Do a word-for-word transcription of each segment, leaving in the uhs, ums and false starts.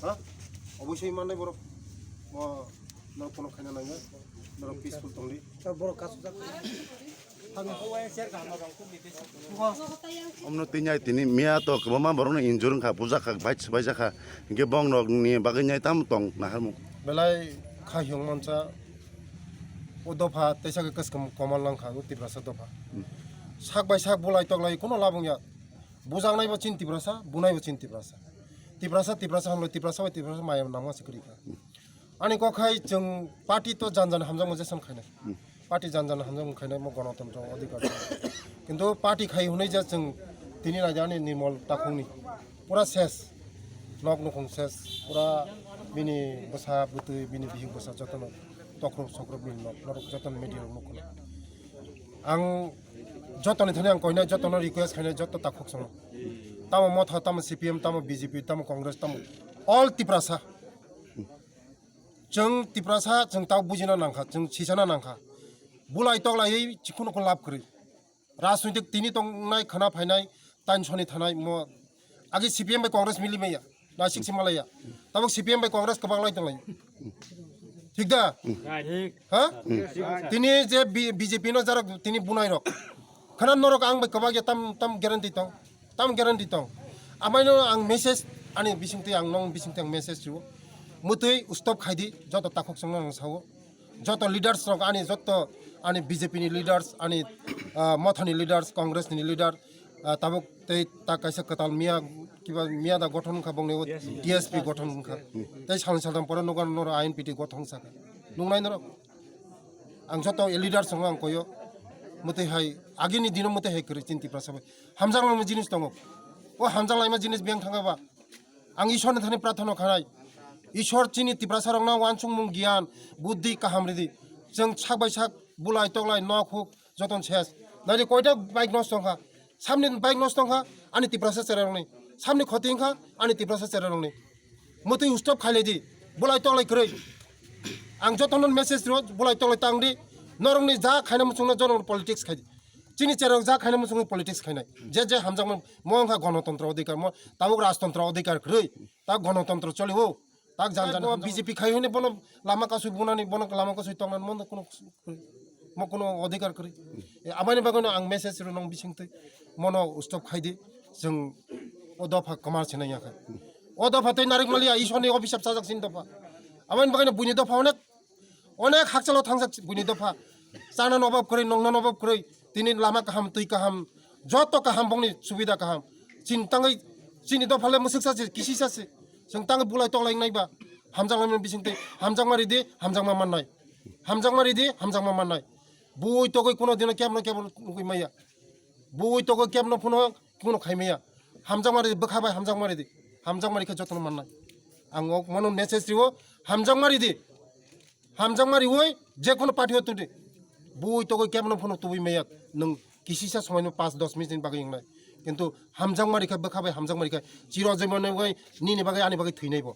Ha? Obosoi mannai borok. Bo norok kono khaina nangya. Norok peaceful tongdi. Borok kasu jak. Omno tini ai tini miya to kwbangma borokno injure wngkha, bujak kha, bai swbaijak kha. Hinkhe bong rokni bagwi nyai tamo tong naharmung. Belai kha hiong mansa. O dopha teisa khe kwchwkam komal langkha o Tiprasa dopha. Sak bai sak bulai toklai kono labung ya. Bujaknai bo chini Tiprasa, bunai bo chini Tiprasa. Tiprasa, Tiprasa hamlai Tiprasa bai Tiprasa maya nangma se kwrwi kha. Ani kok hai chwng party to jan jan hamjakma jesan khainai. Party jan jan hamjakma khainai mo gonotontro odhikar. Kintu party khai hwnwi je chwng tini raida ani Nirmol Takhukni pura ses. Nok nukhung ses. Pura bini bwsa bwtwi, bini bihik bwsa jotono tokrok sokrok bini nok norok jotono media rok nukho. Ang jotoni thani ang koinai, jotono request khainai, joto takhuk songno. Tamo Motha, tamo C P M, tamo B J P, tamo Congress, tamo all Tiprasa. Chwng Tiprasa, chwng tao bujina nangkha, chwng sisana nangkha. Bulai toklaiwi chikunu khe lab kwrwi. Rajnitik tini tongnai khana phainai, tansoni thanai mo. Agi C P M bai Congress mili maya, naisik si malaya. Tabuk C P M bai Congress kwbang lai tonglai. Thik da? Ha? Tini je B-, B J P no jarok tini bunai rok. Khana norok ang bai kwbang ya tam, tam guarantee tong. Tam guarantee tong. Amaino ang message ani bisingtwi ang nong bisingtwi ang message rio. Mutwi stop khaidi joto takhuk songno ang sao. Joto leaders rok ani joto ani B J P ni leaders ani, ah, Motha ni leaders, Congress ni leader, ah, tabuk tei ta kaisa kwtal miya kiba miya da gothon wngkha bongni D S P gothon wngkha. Tei salni saltham pore nogo noro I N P T gothon saka. Nungnai norok. Ang joto leaders rokno ang koyo. Mutwi hai agini dino mutwi hai kwrwi chini Tiprasa bai. Hamjak langma jinis tongo. O hamjak langma jinis beng thangkha ba. Ang Ishwar ni thani prarthana khanai. Ishwar chini Tiprasa rokno wansukmung giyan, buddhi kaham ridi. Chwng sak bai sak bulai toklai nok huk joton ses. Nari koita bike nosto wngkha. Samni bike nosto wngkha ani Tiprasa chera rokni. Samni khoti wngkha ani Tiprasa chera rokni. Mutwi stop khailai di. Bulai toklai kwrwi. Ang jotono message ro bulai toklai tang di. Norokni ja khaina muchungno jotono politics khai di. Chini cherok ja khaina muchungni politics khainai. Je je hamjakma mo wngkha gonotontro odhikar mo tabuk rajtontro odhikar kwrwi. Ta gonotontro choli o. Tak jan jan bo B J P khai hwnwi bono lama kasui bunani bono lama kasui tongnani mo kuno mo kuno odhikar kwrwi. E, abani bagwino ang message rw nong bisingtwi mono stop khai di. Chwng o dopha kwmar se nang ya kha. O dopha tei narik maliya Ishwar ni obhisap chajak sin dopha. Abani bagwino buini dopha onek Onek hakchalo thangjak buini dopha. Chana nobab kwrwi, nongna nobab kwrwi. Tini lama kaham, twi kaham, joto kaham bongni subida kaham. Chini tangwi, chini dopha le mwswk sasi, kisi sasi. Chwng tangwi bulai toklai wngnai ba. Hamjakma bisingtwi, hamjakma ridi, hamjakma mannai. Hamjakma ridi, hamjakma mannai. Bui togwi kuno dino kebno kebo nugwi maya. Bui togwi kebno phuno kuno khai maya. Hamjakma ridi, bwkha bai hamjakma ridi. Hamjakma rikhe jotono mannai. Ang o mono message riwo, hamjakma ridi. Hamjakma riwi je kono party o tubudi. Bui togwi kebno phano tubui maya nwng kisisa somai no panch dos minute ni bagwi wngnai. Kintu hamjakma rikha bwkha bai hamjakma rikha chiro jemon bai nini bagwi ani bagwi thwinai bo.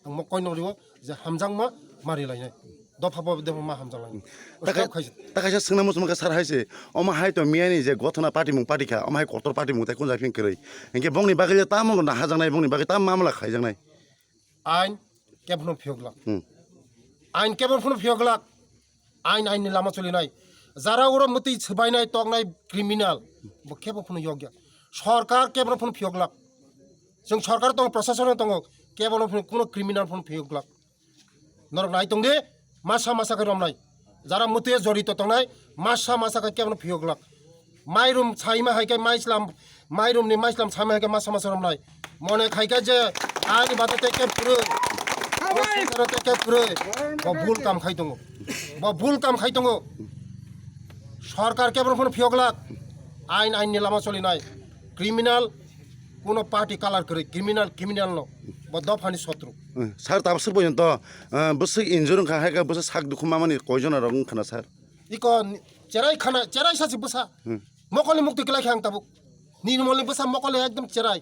Ang mo koi no riwo je hamjakma ma rilainai. Dopha bo dopha ma hamjaklainai. Takai Stop khaisa. Takaisa swngna muchung kha sar hai se. Omo hai to miyani je gothona party mung party kha. Omo hai kotor party mung tai kun jai phin kwrwi. Hinkhe bongni bagwi je tamo na hajaknai bongni bagwi tamo mamla khaijaknai. Ain kebono phiyok glak. Hmm. Ain kebono phiyok glak. Ain ain ni lama cholinai. Jara oro mwtwi swbainai toknai criminal. Bo kebo phano yokya. Sorkar kebono phano phiyok glak. Chwng sorkar tongo, prosason tongo. Kebono phano kuno criminal phano phiyok glak. Norok nai tongdi. Masa masa khe romnai. Jara mwtwi jorito tongnai. Masa masa khe kebono phiyok glak. Mairum saima hai khe maislam, mairum ni maislam saima hai khe masa masa romnai. Mone khai khe je ani bata te kep kwrwi. Bo bul kam khai tongo. Bo bul kam khai tongo. Sorkar kebono phano phiyok glak. Ain ain ni lama cholinai. Criminal kuno party color kwrwi. Criminal criminal no. Bo dophani sotru. Sir tabaswk boyonto bwswk injure wngkha hai khe bwswk sak dukhu mamani koijon rok wngkha na sir. Iko ni-, cherai khana, cherai sasi bwsa. Hmm. Mokolni mukti kwlai khe ang tabuk. Nini molni bwsa mokol ekdom cherai.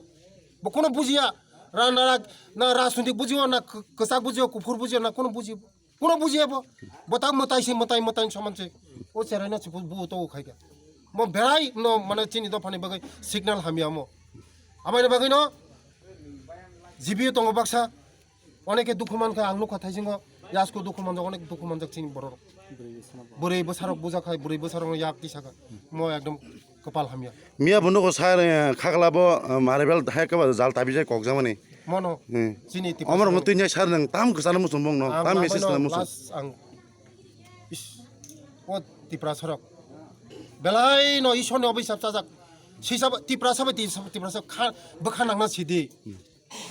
Bo kuno bujiya. Ra, na, ra, na rajnitik bujiyo, na k-, kwchak bujiyo, kuphur bujiyo, na kuno bujiyo. Kuno bujiya bo. Bo tak mwtai se mwtai, mwtai soman se. O cherai na se bu, bu to khai kha. Mo berai no mane chini dophani bagwi signal hamya mo. Amai bagwi no G B U tongo baksa. Oneke dukhu mankha, ang nukha thaisingo, yasko dukhu manjak, onek dukhu manjak chini borok. Bwrwi bwsarok buja khai, bwrwi bwsarok yak tisa kha. Mo ekdom kwpal hamya. Miya bo nugo sir, eh, khakla bo, eh, maribel hai khe ba jal tabi jai kok jamani. Mono, hmm, chini Tipra Omor mo sir. Twi nyai sir nang tam kwchana muchung bong no, ang tam message mabaino na muchung. Last ang, is, o Tipra sorok. Belai no Ishwar ni obisap chajak. Sisa ba, Tipra sabai, Tipra sabai, Tipra sabai kha, bwkha nangna sidi.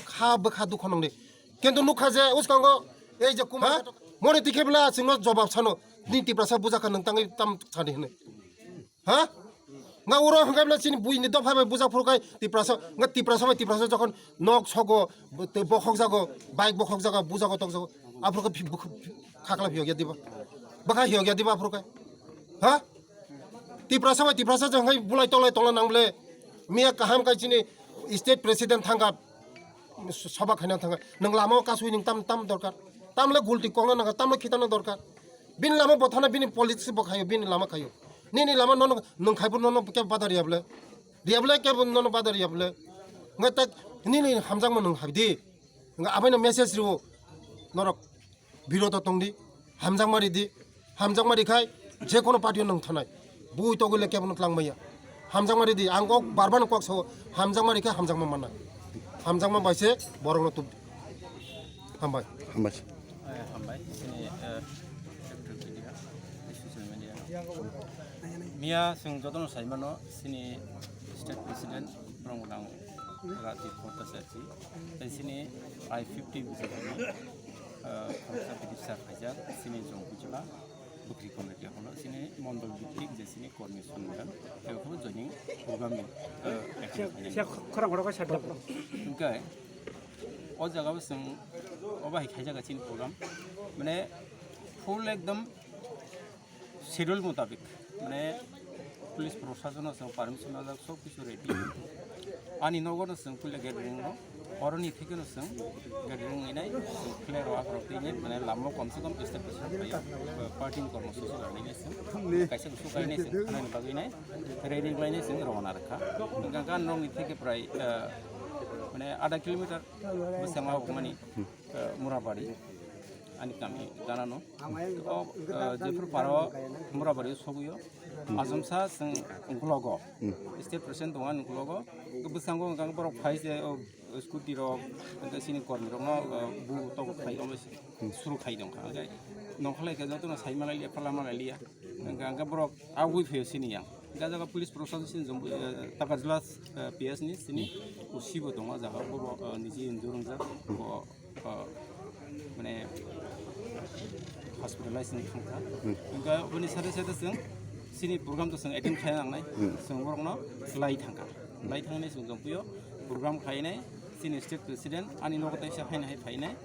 Kha bwkha dukha nongdi. Kintu nukha je uskango ei je kuma, ha? Moni tikhe bla chwngno jobab sano. Ni Tiprasa bujakha nang tangwi tam sadi hwnwi. Ha? Nga uro hwnkhe bla chini buini dopha bai bujak phuru kai Tiprasa, nga Tiprasa bai Tiprasa jokhon nok sogo, tei bokhok jago, bike bokhok jago, bujago tokjago. Aphuru khe phi-, bukh-, khakla phiyok ya diba? Bwkha hiyok ya diba aphuru khe? Ha? Tiprasa bai Tiprasa jang hai bulai tolai tola nang ble. Miya kaham kai chini state president thangka soba khaina thangka. Nang lama o kasui nang tam tam dorkar. Tam le gulti kongna nang tam le khitana dorkar. Bini lama bothana bini politics bo khayo bini lama khayo. Nini lama nono nang khaibu nono ke badar yable. Yable ke nono badar yable. Nga tak nini hamjang mo nang habdi. Nga abai no message riwo. Norok. Birodo tongdi, hamjakma ridi, hamjakma rikhai, je kono party o nwng thanai, bui togwi le kebono twlang maya. Hamjakma ridi, ang kok barbar no kok sao, hamjakma rikhai, hamjakma manna. Hamjakma bai se borok no tubdi. Hambai. Hambai. Eh, hambai, chini, eh, social media, social media. Miya chwng jotono saimano, chini state president, Rongdang Rajiv Bhattacharjee, tei chini I fifty bwsajwkni, ah, khoroksa bidirsa khaijak, chini Jongkuchula bwkhri committee hono, chini mondol bwkhri je chini kormi sonmilan, tei okhoro joining program ni, ah, attend khainani. Hwnkhe, o jaga o chwng obo hai khaijak chini program, mane full ekdom schedule mutabik, mane police prosason no chwng permission rwjak, sob kisu ready. Ani nogo no chwng puila gathering o, oroni theke no chwng gathering inai, chwng flare o akhorok twi nai, mane lama o kom se kom establish khlai o, party ni kormo susu rwnai nai chwng, kaisa kusu kainai chwng, khanani bagwi nai, ready khlainai chwng rwna rwkha. Hwnkhe gan rokni theke prai, ah, mane adha kilometer bwskango mani, ah, Murabari, ani kami ganano. O, ah, jephru para o Murabari o sogwi o. Asomsa chwng uklogo. State president tongo ani uklogo. Bwskango hwnkha borok phai se, o, scooty rok, hwnkhe chini kormi rokno, ah, bu tok khai omo suru khai tongkha. Hwnkhe nongkha lai khe jotono sai malai liya, phala malai liya. Hwnkhe, hwnkhe borok abui phaio chini yang. Hwnkhe jaga police protection chini jom, ah, Takarjala, ah, P S ni chini O C bo tongo jaga. Bo, ah, niji injure wngjak. Bo ah, mane hospitalize ni thangkha. Hwnkhe boni sade sade chwng chini program to chwng attend khaina nangnai. Chwng borokno lai thangkha. Lai thangni chwng jompuio program khainai chini state president ani nogo teisa phaina hai phainai.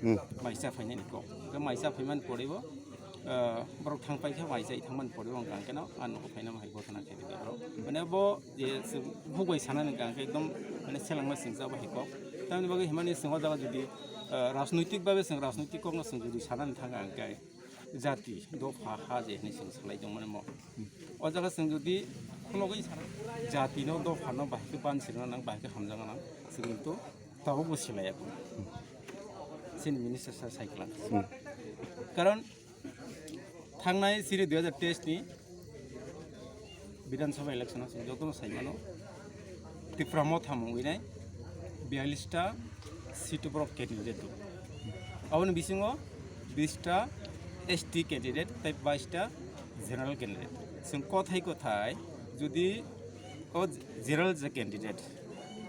Maisa phainai ni kok. Hwnkhe maisa phaimani poribo, ah, borok thang paikha maisa thangmani poribo hwnkhe ang keno ani nogo phaina hai gotona khe borok. Mane bo je chwng bukhuk bai sana nang khe ekdom mane selengma singsa bo hai kok. Tamni bagwi himani chwng o jaga jodi, ah, rajnoitik babe chwng rajnoitik kokno chwng jodi sana nang thang khe jati dopha ha je hinwi chwng salai tong mani mo. O jaga chwng jodi khulogwi sana jati no dopha no bahai khe ban sirna nang bahai khe hamjak nang chwng to tabuk bo silai ya. Chini minister sa sai kwlang. Karon Thangnai siri dui hajar teis ni Bidhan Sabha election o chwng jotono sai mano, Tipra Motha mungwi nai biyallis ta seat borok candidate dong. Aboni bisingo bis ta S T candidate tei bais ta general candidate. Chwng kothai kothai jodi o general je candidate,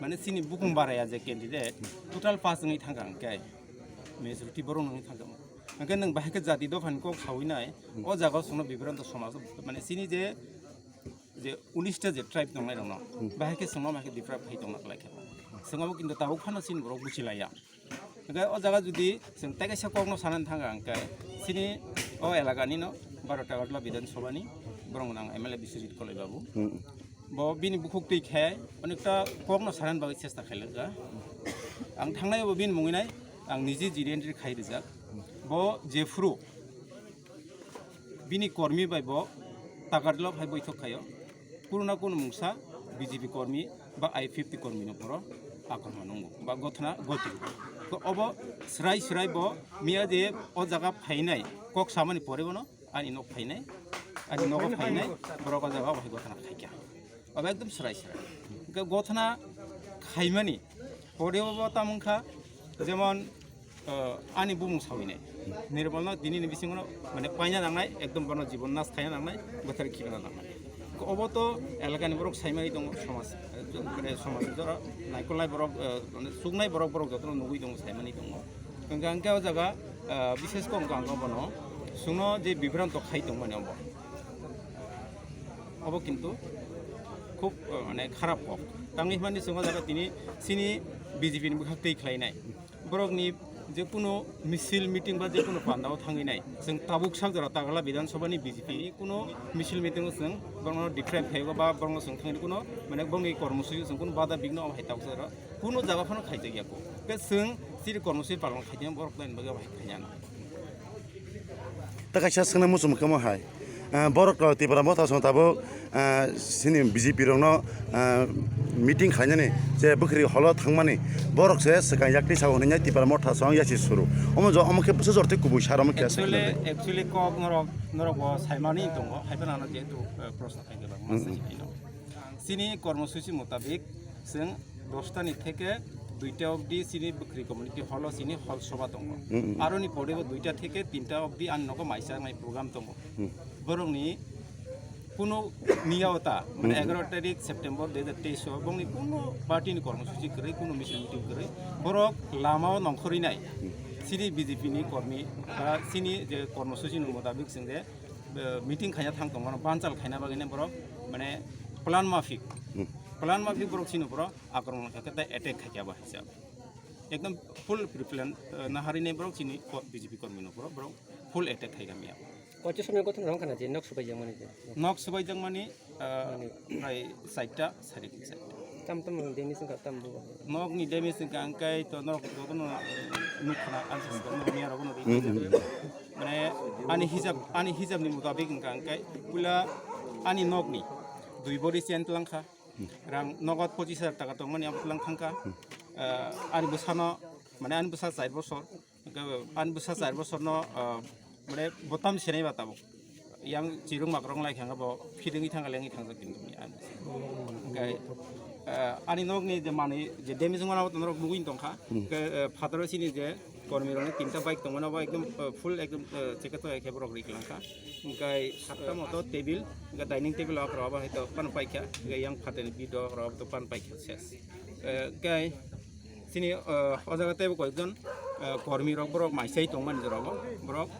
mane chini bukung baraya je candidate, total pass wngwi thangkha hwnkhe majority borok wngwi thangkha. Hwnkhe nwng bahai khe jati dophani kok sawi nai, o jaga o chwngno bibranto somaj o, mane chini je, je unis ta je tribe tongnai rokno, bahai khe chwngno bahai khe deprive khai tongna khlai khe. Chwng abo kintu tabuk phano chini borok buchi laiya. Hwnkhe o jaga jodi chwng tei kaisa kokno sanani thangkha hwnkhe chini o elaka nino baro Tagartala Bidhan Sabha ni borok nang M L A Biswajit Koloi babu. Bo bini bukhuk twi khe onekta kokno sanani bagwi chesta khailakha. Ang thangnai bo bini mungwi nai ang niji jiri entry khai rijak. Bo jephuru bini kormi bai bo Takarjala phai boithok khaio. Kunu na kunu mungsa B J P kormi ba I P F T kormi no phoro akhorma nungo ba gothna goti. Obo srai srai bo miya je o jaga phainai kok samani pore bono ani nok phainai, ani nogo phainai, borok o jaga o hai gotna khaikha. Obo ekdom srai srai. Hwnkhe gotna khaimani pore bo tamo wngkha, jemon, uh, ani bumung sawinai. Nirmalno dinini bisingono mane paina nangnai, ekdom bono jibon nas khaina nangnai, bothar khibana nangnai. Obo to elakani borok saimani tongo, somaj, eh, mane somaj jora naikolnai borok, eh, mane chuknai borok, borok jotono nugui tongo, saimani tongo. Hwnkhe hwnkhe o jaga, eh, bishesh kok hwnkhe ang bono chwngno je bibranto khai tongmani obo. Obo kintu khub, eh, mane kharap kok. Tangwi hwnmani chwng o jaga tini chini B J P ni bwkhak twi khlainai. Borokni je kuno misil, meeting ba je kuno pandao thangwi nai, chwng tabuk sak jora Tagarla Bidhan Sabha ni B J P ni kuno misil, meeting o chwng borokno decry khaio ba borokno chwng thangwi kuno, mane, borokni kormosuchi chwng kuno bada bigno obo hai tabuk sak jora kuno jaga phano khaijak ya kho. Khe chwng chini kormosuchi palon khaijak borok laini bagwi obo hai khaina. Ta kaisa swngna muchung kamo hai. Ah, borok to Tipra Motha song tabuk, ah, sini B J P rokno, ah, meeting khlainani je bwkhri holo thangmani borok se swkang yakti sao hwnwi Tipra Motha song yasi suru. Omo jo, omo khe bwsa jortwi kubui sar omo khe actually, actually kok norok, norok bo saimani tongo, hai phano ano jehetu, eh, proshno khaikhe ba, masa si khaino. Chini kormosuchi motabik chwng dosta ni theke duita obdi chini bwkhri community hall o chini hall soba tongo. Mm, mm. Aroni pore bo duita theke tinta obdi ani nogo maisa nai program tongo. Mm. Borokni kuno miya ota, mane, mm, egaroh tarik September dui hajar teis o bongni kuno party ni kormosuchi kwrwi, kuno misil meeting kwrwi, borok lama o nongkhorwi nai. Mm. Chini B J P ni kormi ba chini je kormosuchi ni motabik chwng je, eh, meeting khaina thang tongmano, banchal khaina bagwi borok, mane, plan mafik, hmm, plan mafik borok chini borok akromon khaikhe tei attack khaikhe abo hai se. Ekdom full pre-plan, eh, naharwi nai borok chini ko-, B J P kormi no borok, borok full attack khaikha miya. Koicha somoi gothon rong khana je nok subai jang mani je. Nok subai jang mani, eh, prai saita, sari saita. Tam tam damage wngkha tam bo. Nok ni damage wngkha, angkai to nok jotono nukha na, ang sa nok miya rok no ri. Hmm, hmm, hmm. Mane ani hijab, ani hijab ni mutabik wngkha, angkai pula ani nok ni dui body chain twlang kha. Hmm. Rang nogod pochis hajar taka tongmani abo twlang thangkha. Hmm. Eh, ani bwsano, mane ani bwsa char bosor. Ani bwsa char bosorno, ah, mane botam senai ba tabuk. Yang chirung makrong lai khanga bo phidingwi thangkha, lengwi thangjak kintu ni ani. Hwnkhe, ah, ani nokni je manwi je damage wngmano abo norok nugwi tongkha. Hmm. Hwnkhe, ah, phataro chini je kormi rokni tinta bike tongmano bo ekdom, ah, full ekdom, ah, chekhe to ekhe borok ri kwlangkha. Hwnkhe satta moto table, hwnkhe dining table o akhoro abo hai to pan paikha. Hwnkhe yang phatani bid o akhoro abo to pan paikha ses. Eh, hwnkhe Chini, eh, o jaga teibo koyekjon, eh, kormi rok borok maisai tongmani jora bo, borok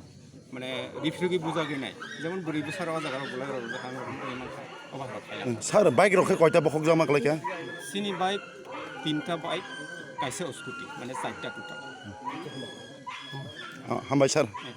mane rifrigwi bujagwi nai, jemon bwrwi bwsarok o jaga rok bulai rok rwjak ang rok wngwi mankha, obo hai rok khailak. Hmm, sir, bike rok khe koita bokhok jama khlaikha? Chini bike tinta bike, kaisa scooty, mane charta total. Ah, hambai sir. Eh.